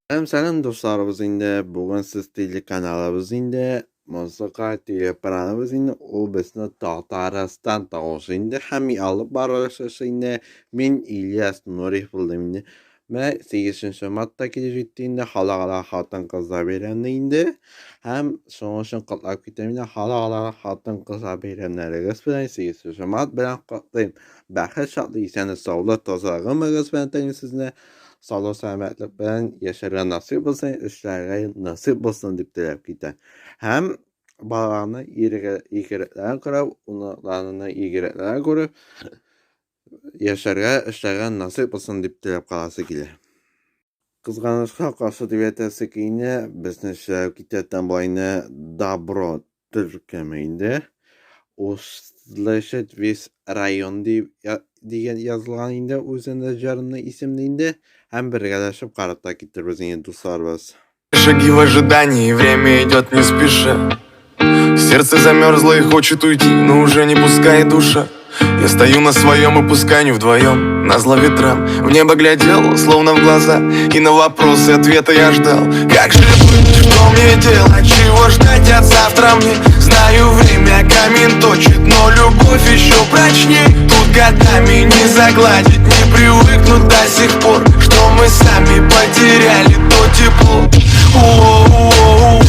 Сәлам, сәлам, дусларыбыз инде. Бүген сез телеканалыбыз инде, музыка телеэкраныбыз инде, ул безне Татарстан тавышы инде һәм алып баручы инде мин Ильяс Нуриев булдым инде. Менә 8 мартта килеп җитте инде халыкара хатын-кызлар бәйрәме инде. Һәм шуның өчен котлап китәм инде халыкара хатын-кызлар бәйрәмнәрегез белән 8 март белән котлыйм. Бәхет, шатлык, исәнлек, саулык, таза гомерегез белән телим сезне. Саулык, сәламәтлек белән яшәргә насыйп булсын, эшләргә насыйп булсын дип теләп китә. Һәм балаларны игелекләрен күреп, оныкларны игелекләрен күреп, яшәргә, эшләргә насыйп булсын дип теләп каласы килә. Кызганычка каршы дип әйтәсе килә, безне эшләп китәттән болайны Добро төркеме инде. Услышать весь район дип дигән язылган инде үзенең җырының исемле инде. Һәм бергәләшеп карап та китербез инде дусларыбыз. Шаги в ожидании, время идет не спеша. Сердце замерзло и хочет уйти, но уже не пускает душа. Я стою на своем и пускай не вдвоем, назло ветрам. В небо глядел, словно в глаза, и на вопросы ответа я ждал. Как же быть, что мне делать, чего ждать от завтра мне? Знаю, время камень точит, но любовь еще прочней. Тут годами не загладить, не привыкнуть до сих пор, что мы сами потеряли то тепло. О-о-о-о-о.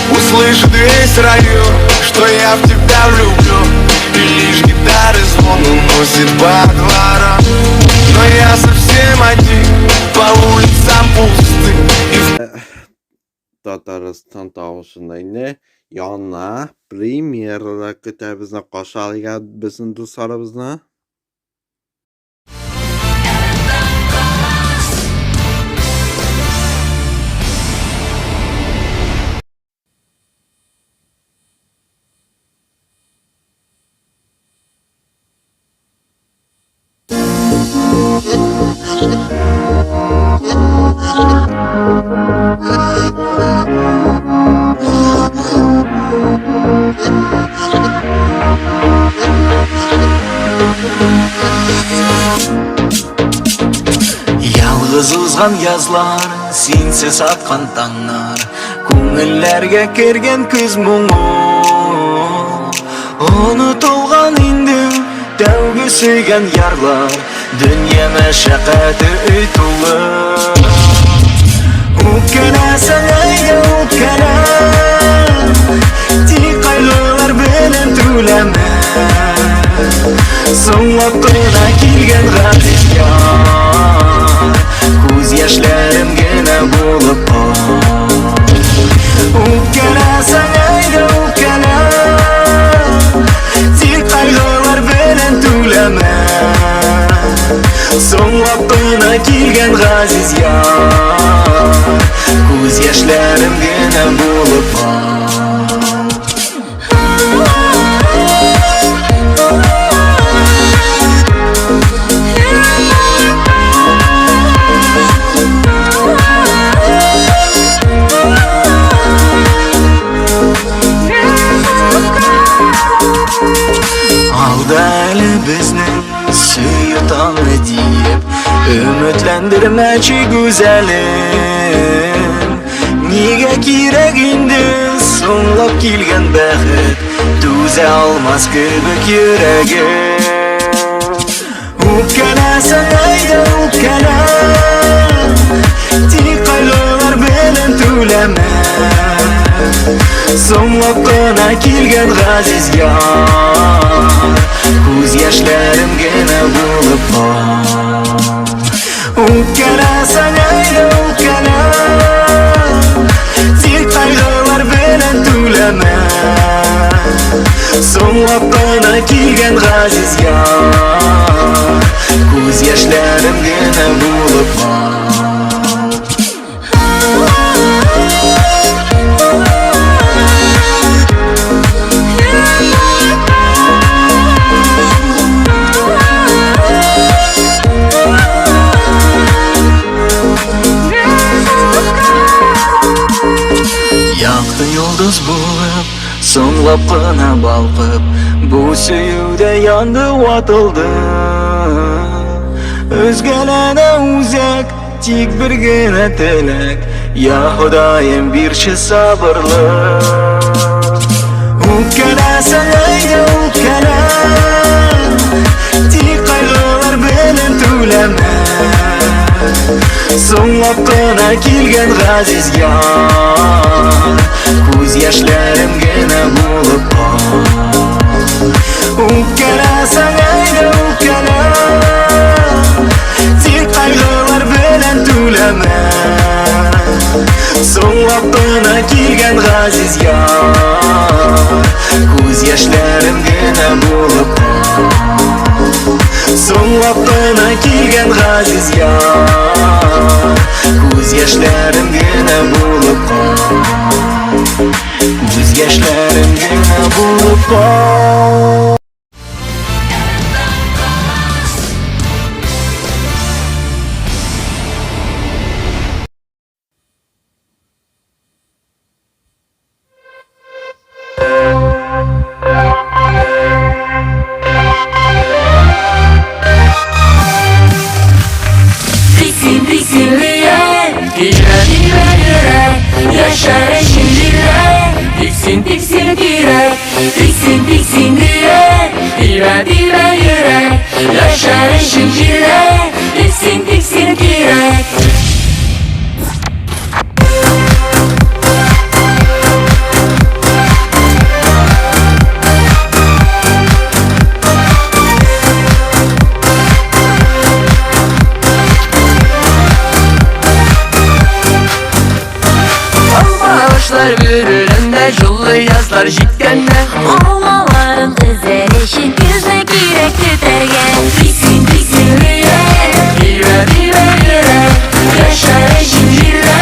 Услышит весь район, что я в тебя влюблен, и лишь гитары звон уносит по дворам. Но я совсем один, по улицам пусты, и в Татарстан тавышында инде яңа премьералар көтә безне, каршы алырга безнең дусларыбызны. Ялгыз узган язлар, синсез аткан таңнар, күңелләргә кергән көз моңы. Онытылган инде тәүге сөйгән ярлар, дөнья мәшәкате өй тулы. Үпкәләсәң әйдә үпкәлә, тик кайгылар белән түләмә. Соңлап кына килгән газиз яр, күз яшьләрем генә булып кал. Үпкәләсәң әйдә үпкәлә, тик кайгылар белән түләмә. Соңлап кына килгән газиз яр, күз яшьләрем генә булып кал. Алда әле безнең сөю таңы диеп өметләндермәче гүзәлем. Нигә кирәк инде соңлап килгән бәхет, түзә алмас кебек йөрәгем. Үпкәләсәң әйдә үпкәлә, тик кайгылар белән түләмә. Соңлап кына килгән газиз яр, күз яшьләрем генә булып кал. Үпкәләсәң әйдә үпкәлә, тик кайгылар белән түләмә. Соңлап кына килгән газиз яр, күз яшьләрем генә булып кал. Якты йолдыз булып, соңлап кына балкып, бу сөюдә янды, ватылды. Өзгәләнә үзәк, тик бер генә теләк, Я Ходаем, бирче сабырлык. Үпкәләсәң, әйдә үпкәлә, тик кайгылар белән түләмә. Соңлап кына килгән газиз яр, күз яшьләрем генә булып кал. Үпкәләсәң, әйдә үпкәлә, тик кайгылар белән түләмә. Соңлап кына килгән газиз яр, күз яшьләрем генә булып кал. Соңлап кына килгән газиз яр, күз яшьләрем генә булып кал. Күз яшьләрем генә булып кал. Тиксин, тиксин, йөрәк, тибә, тибә йөрәк, яшәр өчен җирдә, тиксин, тиксин кирәк. Тиксин, тиксин, йөрәк, тибә, тибә йөрәк, яшәр өчен җирдә, тиксин, тиксин кирәк. Алмагачлар бөреләндә, җылы язлар җиткәндә, Алмаларын өзәр өчен көзне кирәк көтәргә. Тиксин, тиксин, йөрәк, тибә, тибә йөрәк, яшәр өчен җирдә,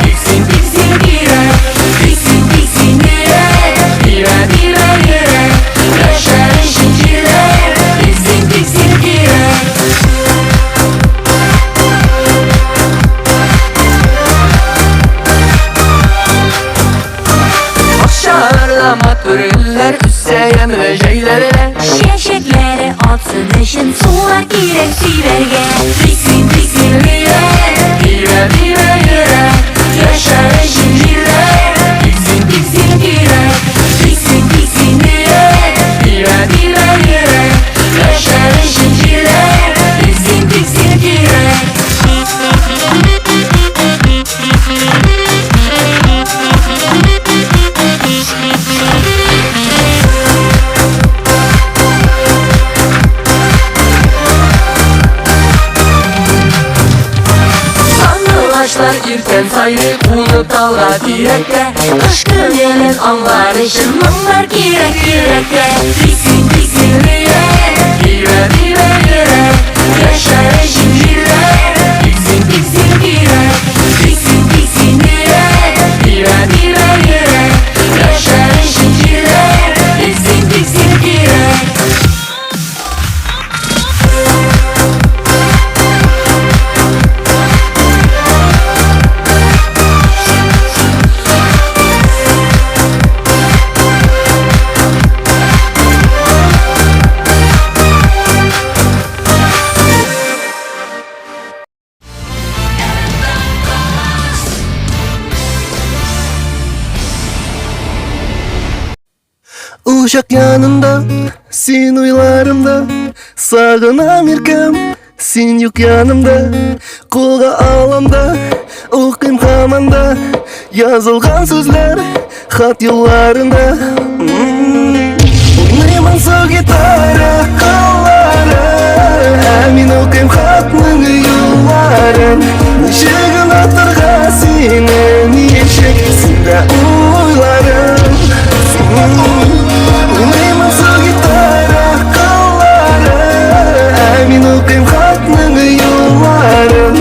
тиксин, тиксин кирәк. Тиксин, тиксин, йөрәк, тибә, тибә йөрәк, яшәр өчен җирдә, тиксин, тиксин кирәк. Бакчаларда матур гөлләр үсә ямьле җәйләрдә. Чәчәкләре атсын өчен сулар кирәк сибәргә. Тиксин, тиксин, йөрәк, тибә, тибә йөрәк, яшәр өчен җирдә, тиксин, тиксин кирәк. Тиксин, тиксин, йөрәк, тибә, тибә йөрәк, яшәр өчен җирдә, тиксин, тиксин кирәк. Сандугачлар иртән сайрый кунып талга тирәккә. Кыш күңелен аңлар өчен моңнар кирәк йөрәккә. Тиксин, тиксин, йөрәк, тибә, тибә йөрәк, яшәр өчен җирдә, тиксин, тиксин кирәк. Тиксин, тиксин, йөрәк, тибә, тибә йөрәк, яшәр өчен җирдә, тиксин, тиксин кирәк. Учак янында, син уйларымда, сагынам иркәм, син юк янымда. Кулга алам да, укыйм һаман да, язылган сүзләр хат юлларында. Уйныймын су гитара кыллары, ә мин укыйм хатның юлларын. Ничек онытырга сине, ничек синдә уйларым. Уйныймын су гитара кыллары, ә мин укыйм хатның юлларын.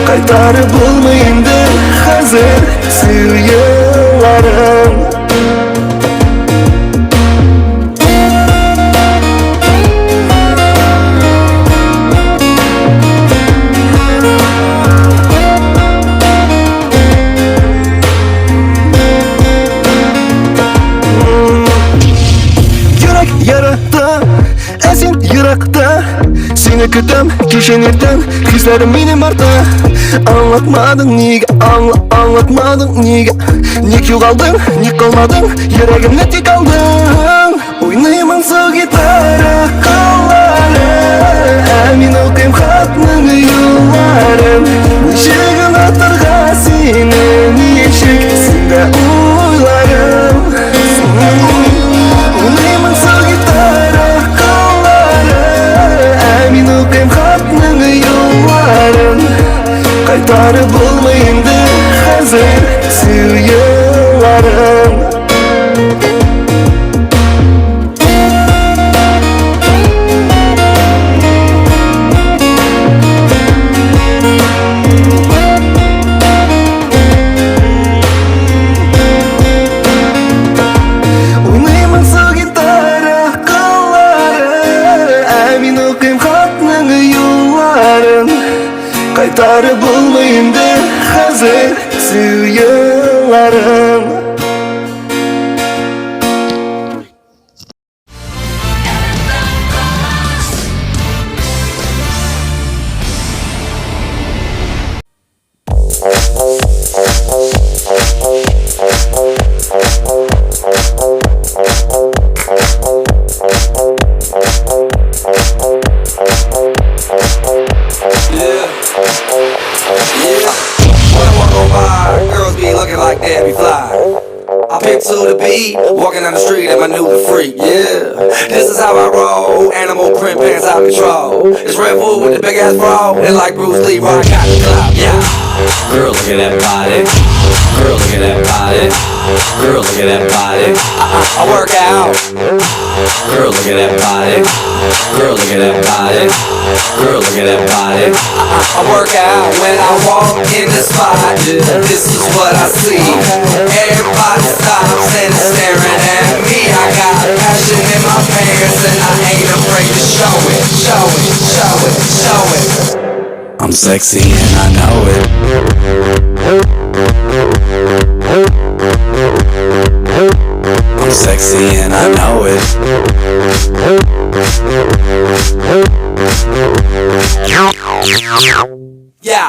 Кайтарып булмый инде хәзер сөю елларын. Йөрәк ярата, ә син еракта. Сине Көтәм кичен иртән, хисләрем минем арта. Аңлатмадың нигә, аңлатмадың нигә? Ник югалдың, ник калмадың, йөрәгемне тик алдың. Уйныймын су гитара кыллары, ә мин укыйм хатның юлларын. Ничек онытырга сине, ничек синдә уйларым. Уйныймын су гитара кыллары, ә мин укыйм хатның юлларын. Кайтарып булмый инде хәзер сөю елларын. Уйныймын су гитара кыллары, ә мин укыйм хатның юлларын. Кайтарып булмый инде хәзер сөю елларын. When I walk on by, girls be looking like Debbie Fly. I pimp to the beat, walking down the street and my new the freak, yeah. This is how I roll, animal print pants out control. It's Red Bull with the big ass bra, and like Bruce Lee, I got the clout, yeah. Girl, look at that body. Girl, look at that body. Girl, look at that body. I work out. Girl, look at that body. Girl, look at that body. Girl, look at that body. I work out when I walk in the spot. This is what I see. Everybody stops and is staring at me. I got passion in my pants and I ain't afraid to show it, show it, show it, show it. I'm sexy and I know it. I'm sexy and I know it. Yeah,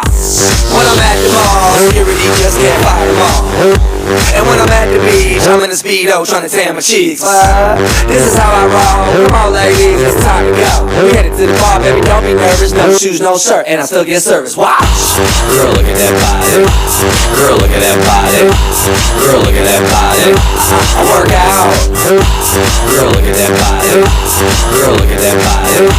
when I'm at the mall, security just can't fire them all. And when I'm at the beach, I'm in a Speedo trying to tan my cheeks. This is how I roll. Come on, ladies, it's time to go. We headed to the bar, baby, don't be nervous. No shoes, no shirt, and I still get service. Watch. Girl, look at that body. Girl, look at that body. Girl, look at that body. I work out. Girl, look at that body. Girl, look at that body.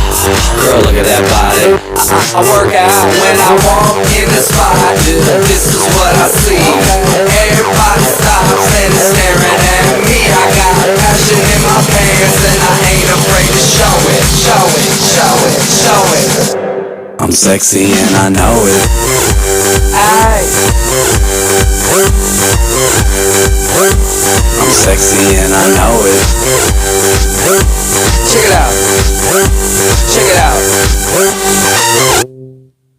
Girl, look at that body. I work out when I walk in the spot. This is what I see. Everybody stops and is staring at me. I got passion in my pants and I ain't afraid to show it, show it, show it, show it. I'm sexy and I know it. Ay. I'm sexy and I know it. Check it out. Check it out.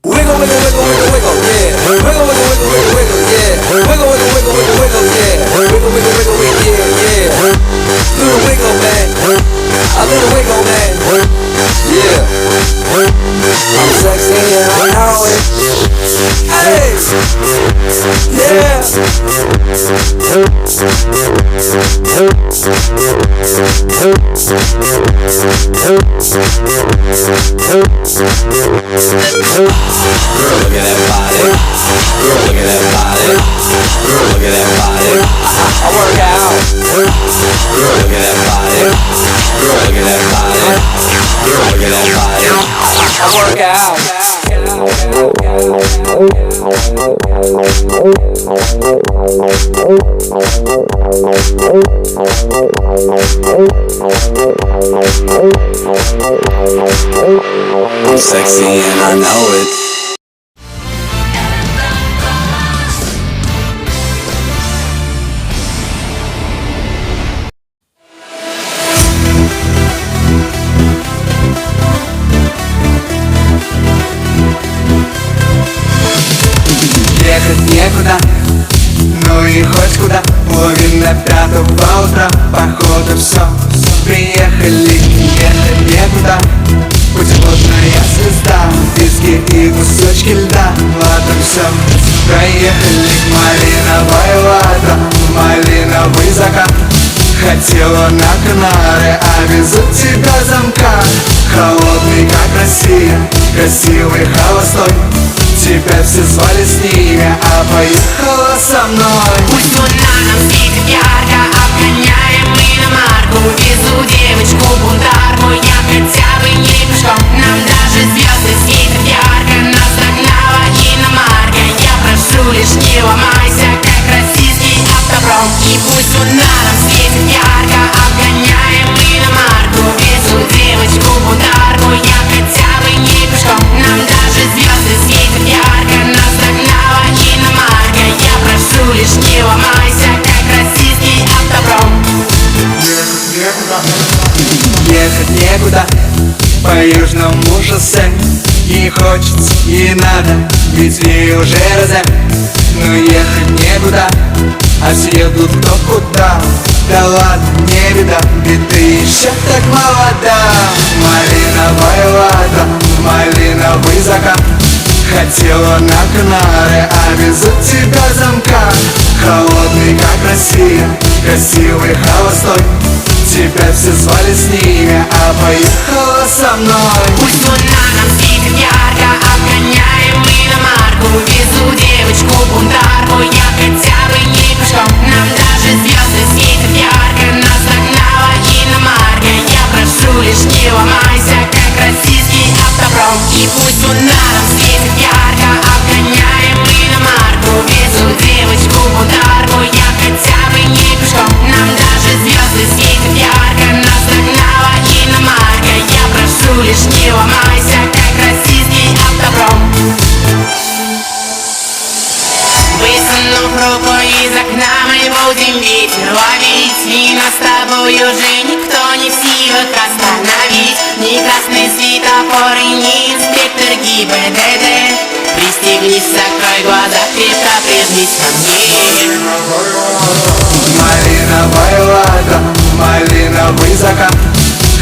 Wiggle, wiggle, wiggle, wiggle, wiggle, yeah. Wiggle, wiggle, wiggle, wiggle, wiggle, yeah. Wiggle, wiggle, wiggle, wiggle, wiggle, yeah. Wiggle, wiggle, wiggle, wiggle, yeah, yeah. Do the wiggle, man. I do the wiggle, man. Yeah. I'm sexy and I know it. Hey. Yeah. Girl, look at that body. Girl, look at that body. Girl, look at that body. I work out. Girl, look at that body. Girl, look at that body. Girl, look at that body. I work out. I'm sexy and I know it. Ехать некуда, ну и хоть куда. 4:30 утра, походу все. Приехали, ехать некуда, Путеводная звезда, виски и кусочки льда. Ладно, все, проехали к малиновой лада, малиновый закат. Хотела на Канары, а везут тебя замка. Холодный, как Россия, красивый, холостой. Тебя все звали с ними, а поехала со мной. Пусть луна нам светит ярко, обгоняем иномарку. Везу девочку-бунтарку, я хотя бы не пешком. Нам даже звезды светят ярко, нас догнала иномарка. Я прошу лишь не ломайся, как российский автопром. И пусть луна нам светит ярко, обгоняем иномарку. Везу девочку-бунтарку, я хотя бы не пешком. Нам даже звезды светят ярко, нас догнала иномарка. Я прошу лишь не ломайся, как российский автопром. Ехать некуда, по южному шоссе. Не хочется, не надо, ведь ей уже розе. Но ехать некуда, а все едут кто куда. Да ладно, не беда, ведь ты еще так молода. Малиновая лада, малиновый закат. Хотела на Канары, а везут тебя замка. Холодный, как Россия, красивый, холостой. Тебя все звали с ними, а поехала со мной. Пусть луна нам светит ярко, обгоняем иномарку. Везу девочку-бунтарку, я хотя бы не пешком. Нам даже звезды светят ярко, нас догнала иномарка. Я прошу лишь не ломайся, как российский автопром. И пусть луна нам светит ярко, обгоняем иномарку. Везу девочку-бунтарку, я хотя бы не пешком. Нам даже звезды светят ярко, нас догнала иномарка. Я прошу лишь не ломайся, как российский автопром. Высунув руку из окна, мы будем ветер ловить. И нас с тобой уже никто не в силах остановить. Ни красный светофор и ни инспектор ГИБДД. Пристегнись, закрой глаза, крепко прижмись ко мне. Малиновая лада, малиновый закат.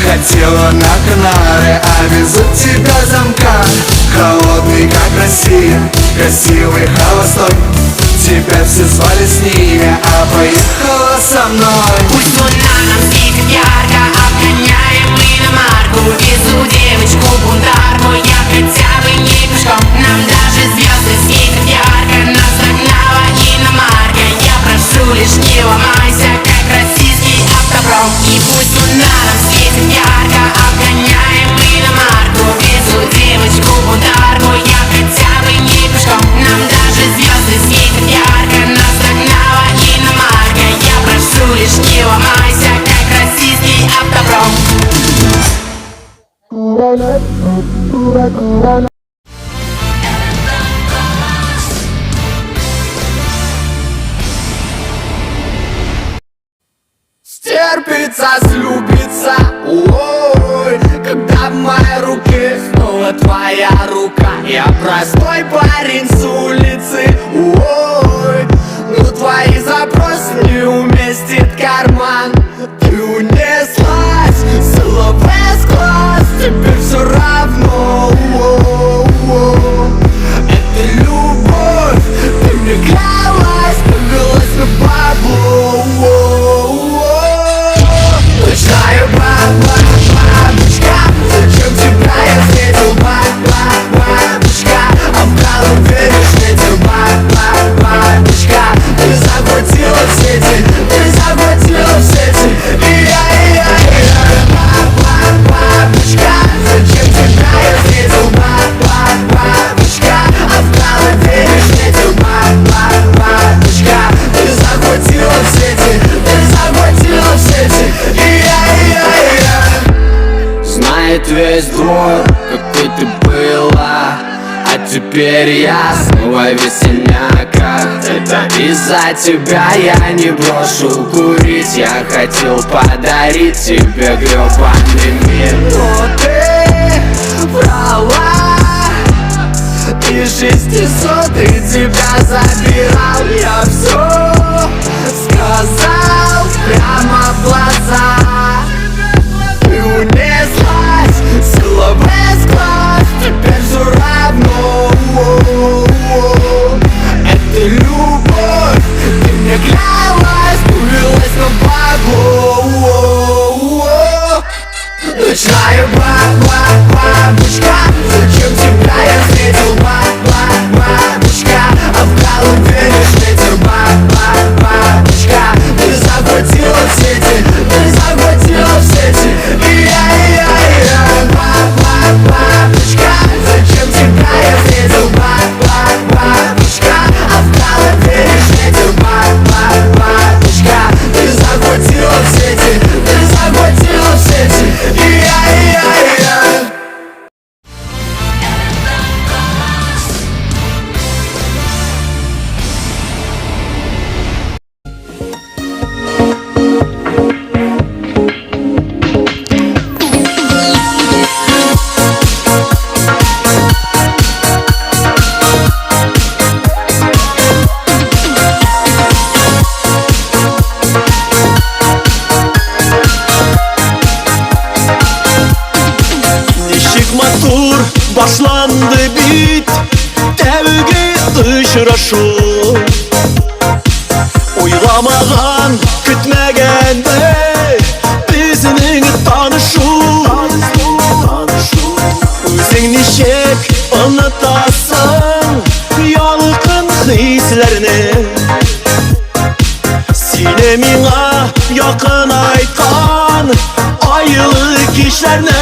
Хотела на Канары, а везут тебя замка. Холодный, как Россия, красивый, холостой. Тебя все звали с ними, а поехала со мной. Пусть луна нам светит ярко, обгоняем иномарку. Везу девочку-бунтарку, я хотя бы не пешком. Нам даже звезды светят ярко, нас догнала иномарка. Я прошу лишь не ломайся, как российский автопром. И пусть луна нам светит ярко, обгоняем иномарку. Везу девочку-бунтарку, я хотя бы не пешком. Нам даже звезды светят ярко, нас догнала иномарка. Я прошу лишь не ломайся, как российский автопром. Стерпится, слюбится, ой, когда в моей руке снова твоя рука. Я простой парень с улицы, ой, но твои запросы не уместит карман. Ты унеслась, силовый с глаз, теперь все равно. Это любовь, ты мне клялась, повелась на бабло. Ночная баба, бабочка, зачем тебя я встретил, баба, бабочка? А в голове лишь ветер, баба, бабочка. Ты захватила в сети, ты захватила в сети. И я, и я, и я. Баба, бабочка, зачем тебя я встретил, баба, бабочка? А в голове лишь ветер, баба, бабочка. Ты захватила в сети, ты захватила в сети. И я, и я, и я. Знает весь двор, какой ты была, а теперь я снова весельняка. Это из-за тебя я не брошу курить. Я хотел подарить тебе гребаный мир, но ты брала и 600 и тебя забирал. Я все сказал прямо в глаза. Ты унеслась, силовая. Башланды бит тәүге очрашу. Уйламаган, көтмәгәндә безнең танышу. Үзең ничек онытасың ялкын хисләрне? Сине миңа якынайткан айлы кичләрне.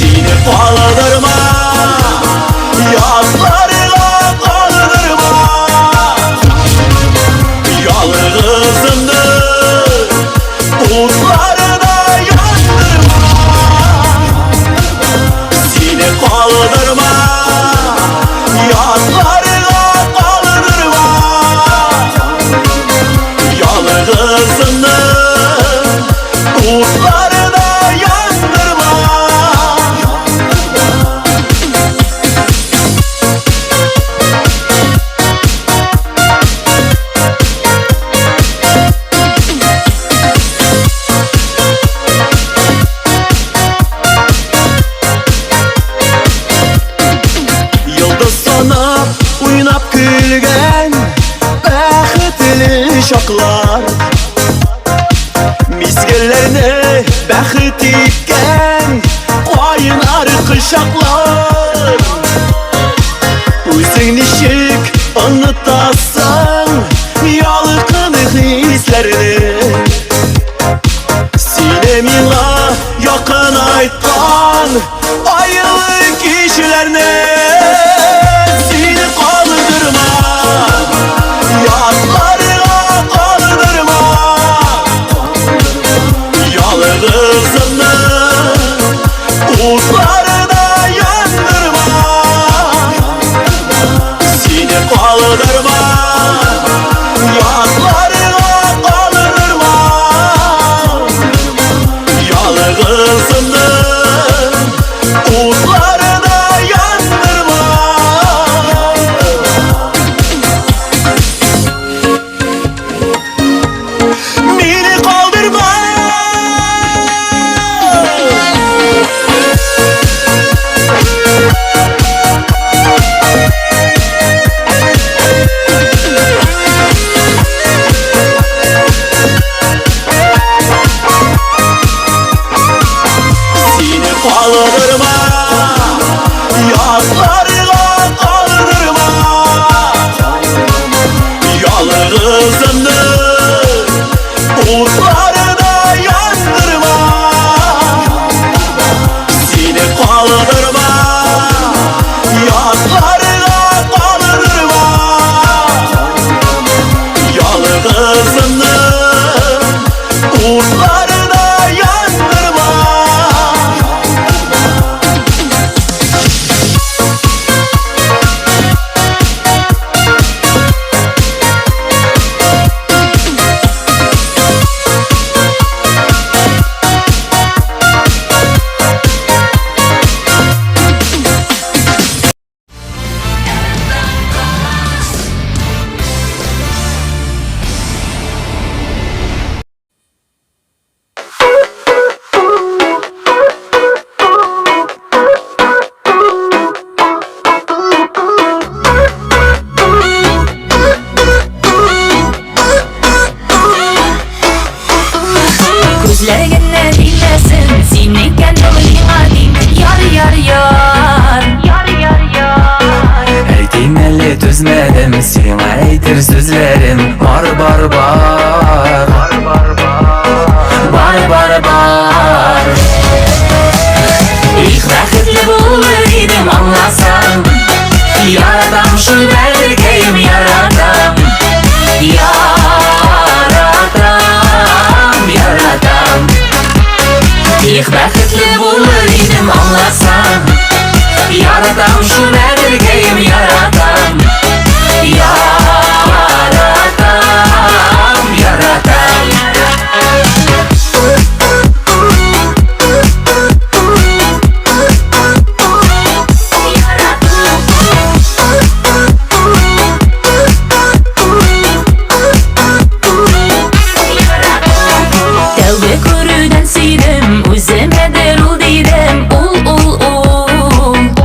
Сине калдырма, ятларга калдырма. Ялгызымны утларда яндырма. Сине калдырма, ятларга калдырма. Ялгызымны утларда яндырма. Йолдыз санап, уйнап көлгән бәхетле чаклар. Мизгелләрне бәхет иткән кайнар кочаклар. Үзең ничек онытасың ялкын хисләрне? Сине миңа якынайткан айлы кичләрне. Сине калдырма, ятларга калдырма. Ялгызымны утларда яндырма. Сине калдырма, ятларга калдырма. Ялгызымны утларда яндырма. Мине калдырма. Сине калдырма, ятларга калдырма. Ялгызымны утларда яндырма. Сине калдырма, ятларга калдырма. Ялгызымны утларда яндырма. Күзләр генә тимәсен, син икән ул миңа дим. Яр, яр, яр. Яр, яр, яр. Әйтим әле, түзмәдем, сиңа әйтер сүзләрем бар, бар, бар. Бар, бар, бар. Их, бәхетле булыр идем, аңласаң. Яратам шул бәгырькәем, яратам. Яратам, яратам. Их, бәхетле булыр идем, аңласаң. Яратам шул бәгырькәем, яратам. Яратам, яратам. Тәүге күрүдән сөйдем, үземәдер ул дидем. Ул, ул, ул.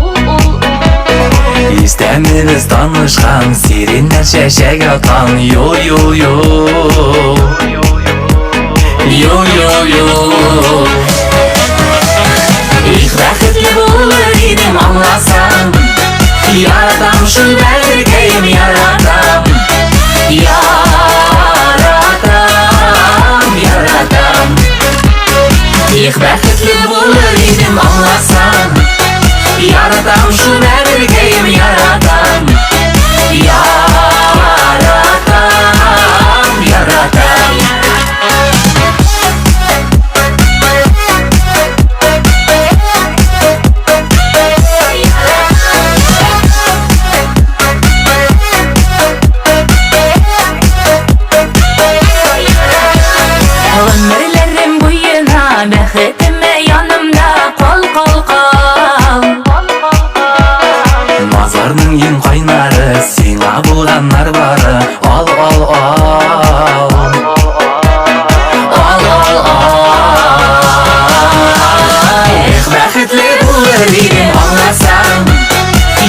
Күптән без танышкан, сиреннәр чәчәк аткан. Юл, юл, юл. Юл, юл, юл. Их, бәхетле булыр идем, аңласаң. Яратам шул бәгырькәем, яратам. Яратам, яратам. Их, бәхетле булыр идем, аңласаң. Яратам шул бәгырькәем, яратам. Яратам, яратам. Гомерләрем буена бәхетемә янымда кал, кал, кал. Назларның иң кайнары, сиңа булганнар бары. Ал, ал, ал. Ал, ал, ал. Эх, бәхетле булыр идем, аңласаң.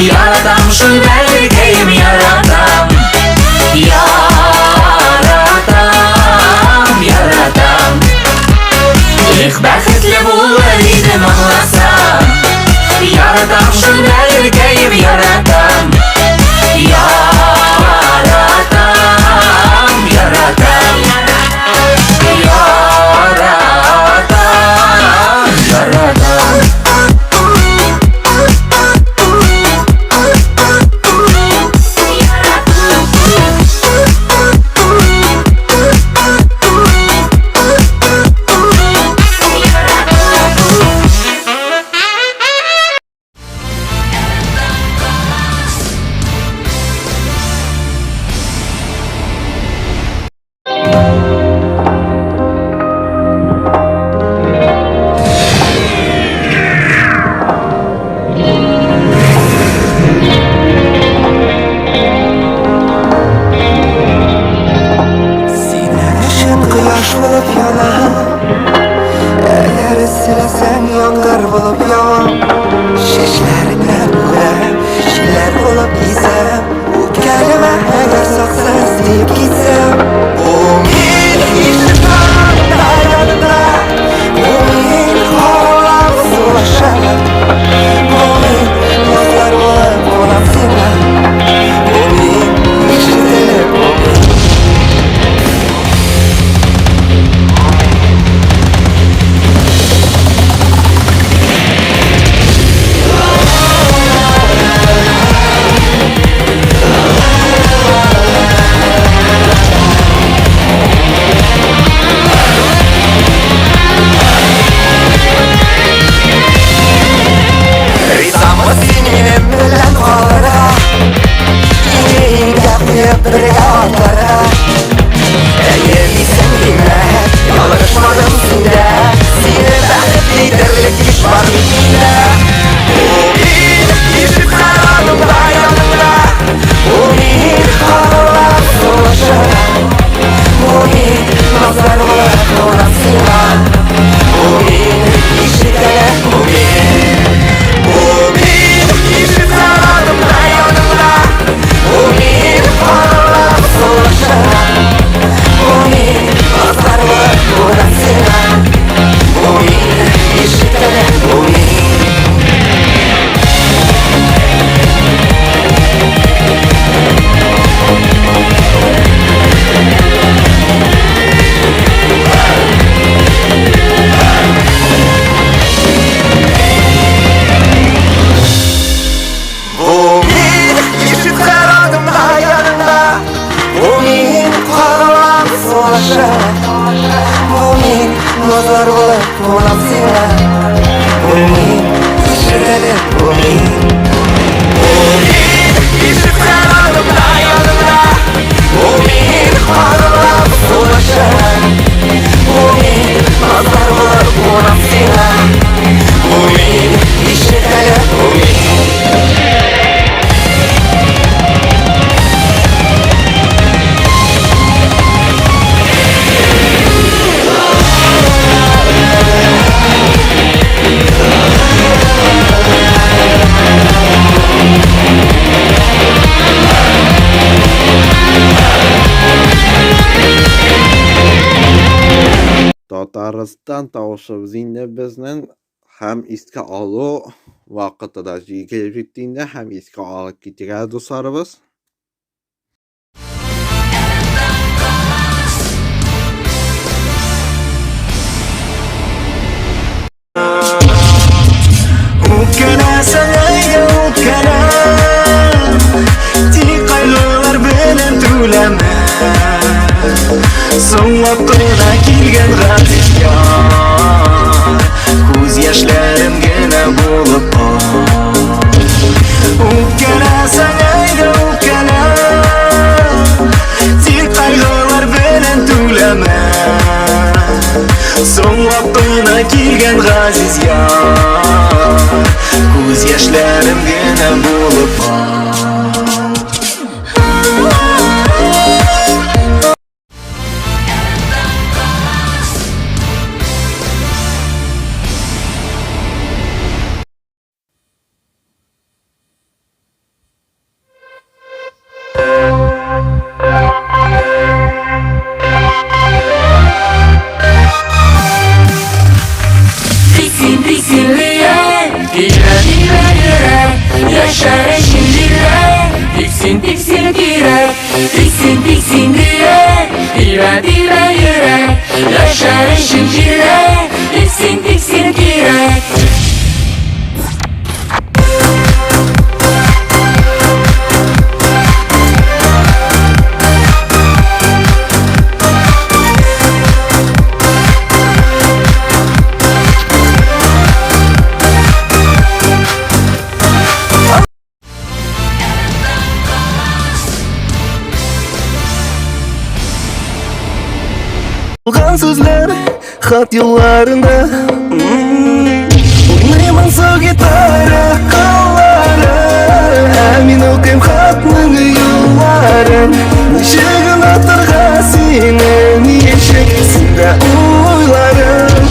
Яратам шул бәгырькәем, яратам. Яратам, яратам. Эх, бәхетле булыр идем, аңласаң. Яратам шул бәгырькәем, яратам. Яратам, яратам. Яратам, яратам. Синең өчен кояш булып янам, Әгәр эсселәсәң, яңгыр булып явам. Чәчләреңнән күрәм, җилләр булып исәм. Үпкәләмә, әгәр саксыз диеп китсәм. Бу мин ишетәм янында, Бу мин каралап сулышам. Бу мин назлар булып кунам сиңа. Бу мин ишетелеп, бу мин. Ризамы син минем белән калырга, Иңгә куеп бергә атларга? Әйе дисәң, димәк, ялгышмадым синдә. Сине бәхетле итәрлек көч бар бит миндә. Бу мин ишетсәм яныңда, Бу мин каралап сулышым. Бу мин назлар булып кунам сиңа. Бу мин ишетелә, бу мин. Бу мин ишетсәм яныңда, Бу мин каралап сулышым. Бу мин назлар булып кунам сиңа. Бу мин ишетелә, бу мин. Бу мин ишетсәм адымда яныңда, Бу мин каралап сулышым. Бу мин назлар булып кунам сиңа. Бу мин ишетелеп, бу мин. Бу мин ишетсәм адымда яныңда, Бу мин каралап сулышым. Бу мин назлар булып кунам сиңа. Бу мин ишетелеп, бу мин. Татарстан тавышыбыз инде безнең һәм искә алу вакыты да килеп җитте инде һәм искә алып китик әле дусларыбыз. Үпкәләсәң әйдә үпкәлә Тик кайгылар белән түләмә Соңлап кына килгән газиз яр Күз яшьләрем генә булып кал Үпкәләсәң әйдә үпкәлә Тик кайгылар белән түләмә Соңлап кына килгән газиз яр Күз яшьләрем генә булып кал Тик син, тик син йөрәк, тибә, тибә йөрәк, яшәр өчен җирдә. Тик син, тик син кирәк, тик син, тик син йөрәк, тибә, тибә йөрәк, яшәр өчен җирдә. Тик син, тик син кирәк. Булган сүзләр хат юлларында Уйныймын су гитара кыллары Ә мин укыйм хатның юлларын Ничек онытырга сине, ничек синдә уйларым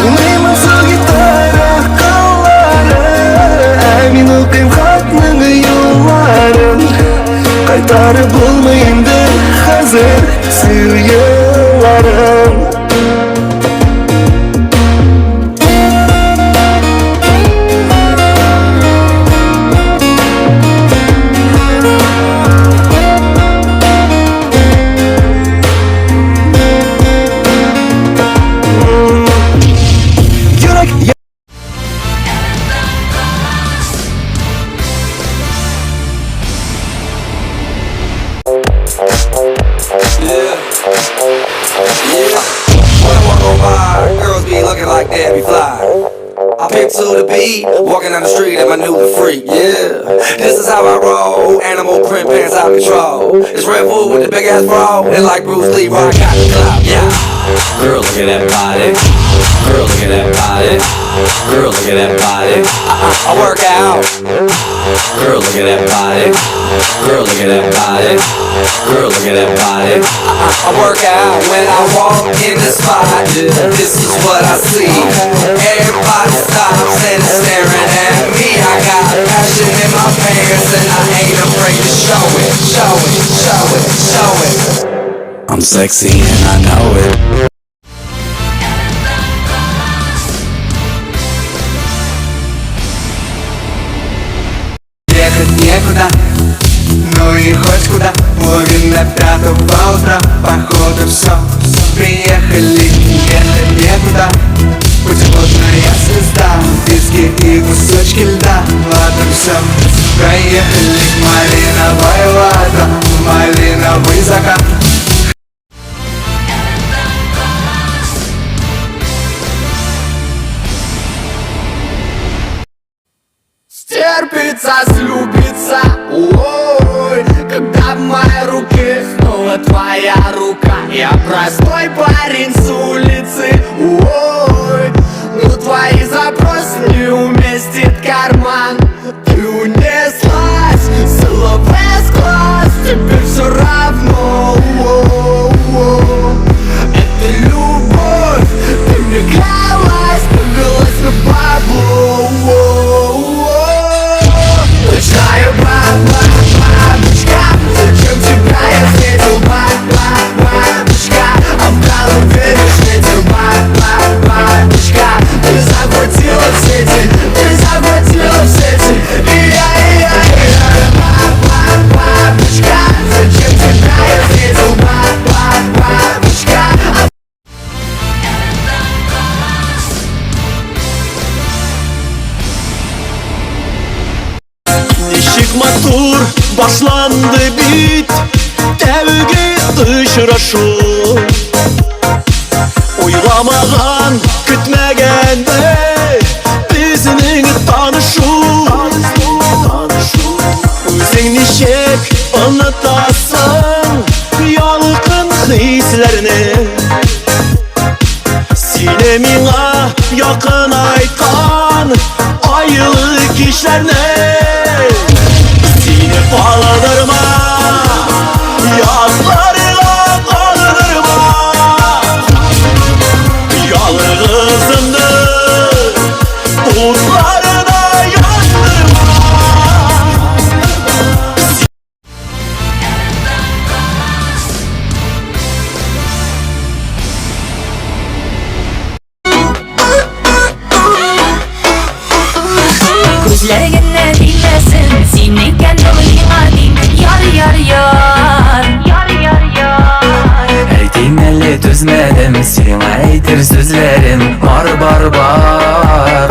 Уйныймын су гитара кыллары Ә мин укыйм хатның юлларын Кайтарып булмый инде хәзер сөю елларын Йөрәк Yeah. Yeah. When I walk on by, girls be looking like Debbie Fly. I pimp to the beat, walking down the street and my new the freak. Yeah. This is how I roll. Animal print pants out control. It's Red Bull with the big ass bra, and like Bruce Lee, I got the clout. Yeah. Girl, look at that body. Girl, look at that body. Girl, look at that body. I work out. Girl, look at that body. Girl, look at that body. Girl, look at that body. I work out when I walk in the spot. This is what I see. Everybody stops and is staring at me. I got passion in my pants and I ain't afraid to show it, show it, show it, show it. I'm sexy and I know it. Ехать некуда, ну и хоть куда. Половина пятого утра, походу все. Приехали, ехать некуда. Путеводная звезда, виски и кусочки льда. Ладно, все, проехали. Малиновая вода, малиновый закат. Стерпится, слюбится, ой, когда в моей руке снова твоя рука. Я простой парень с улицы, ой, но твои запросы не уместит карман. Ты унеслась, слово с глаз, теперь все равно, ой. Матур башланды бит тәүге очрашу. Уйламаган, көтмәгәндә безнең танышу. Үзең ничек онытасың ялкын хисләрне? Сине миңа якынайткан айлы кичләрне. Сине калдырма, язларга калдырма. Ялгызымны утларда яндырма. Күзләр генә тимәсен, син икән ул миңа тиң. Яр, яр, яр. Яр, яр, яр. Әйтим әле, түзмәдем, сиңа әйтер сүзләрем бар, бар, бар.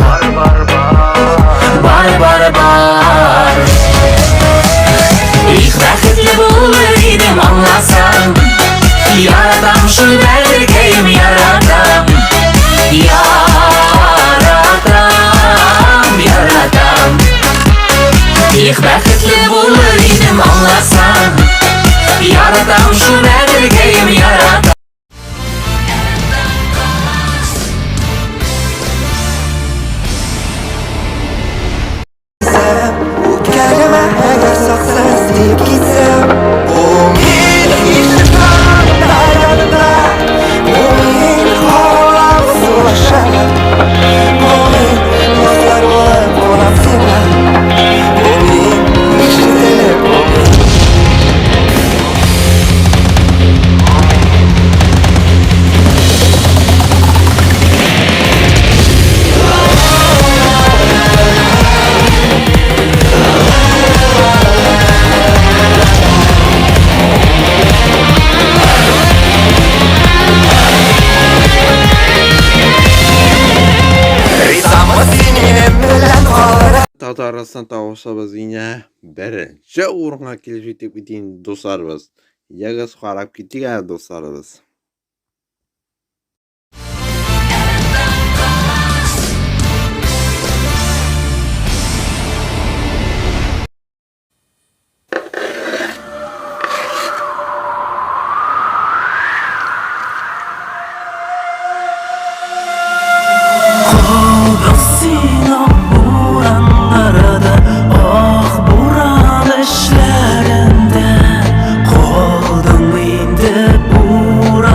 Бар, бар, бар. Их, бәхетле булыр идем, аңласаң. Яратам шул бәгырькәем, яратам. Яратам, яратам. Их, бәхетле булыр идем, аңласаң. Яратам шул бәгырькәем, яратам. Үпкәләмә әгәр саксыз дип китсәм. Бу мин ишетәм янында. Бу мин калам сулышым. Бу мин дуслар булып булам сиңа. Бу мин ишетелеп бу мин. Ризамы син минем белән калырга? Татарстан тавышыбыз инә беренче урынга килеп җитеп бит инде, дусларыбыз. Ягез, карап китик әле, дусларыбыз. Калдың син ак бураннарда, ак буран эчләрендә. Калдың инде буран.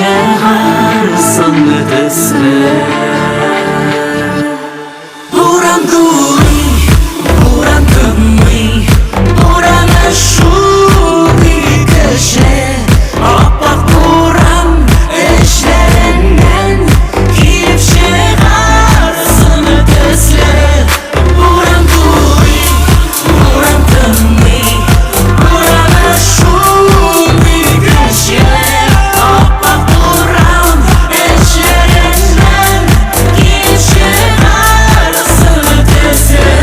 чыгарсың төсле. Буран дулый, буран тынмый, бураны шундый көчле. Ап-ак буран эчләреннән килеп чыгарсың төсле. Буран дулый, буран тынмый, бураны шундый көчле. Ап-ак буран эчләреннән килеп чыгарсың төсле.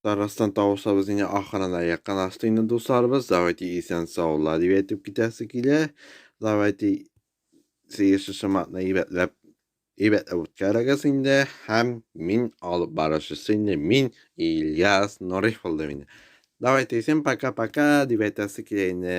Татарстан тавышлабыз инде ахырына якынлашты инде, дусларыбыз. Давайте исән саулар дип әйтеп китәсе килә. Давайте 8 мартны әйбәтләп әйбәтләп үткәрегез инде. Һәм мин алып баручысы инде мин Ильяс Нуриф булдым инде. Давайте всем пока-пока дип әйтәсе килә инде.